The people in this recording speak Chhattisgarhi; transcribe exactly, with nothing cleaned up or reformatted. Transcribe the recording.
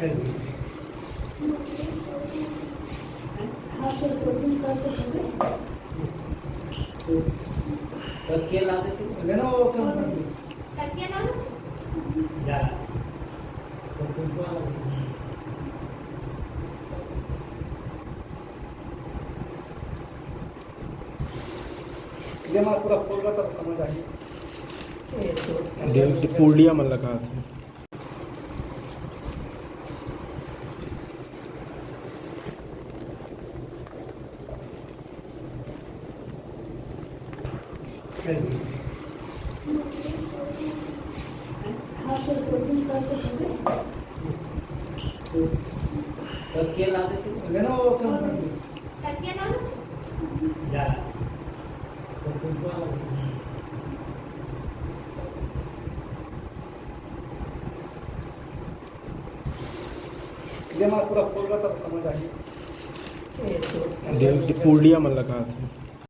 हाथ से कोचिंग कर सकते हैं। तो के ला देते? लेना वो क्या? तकिया ला लो। जा। तो तुमको ये मैं पूरा खोल रहा था, समझ आ गया। देख, पूर्णिया मन लगा था। ये मैं पूरा खोल रहा था, समझ आ गया। देख, पूर्णिया मन लगा था।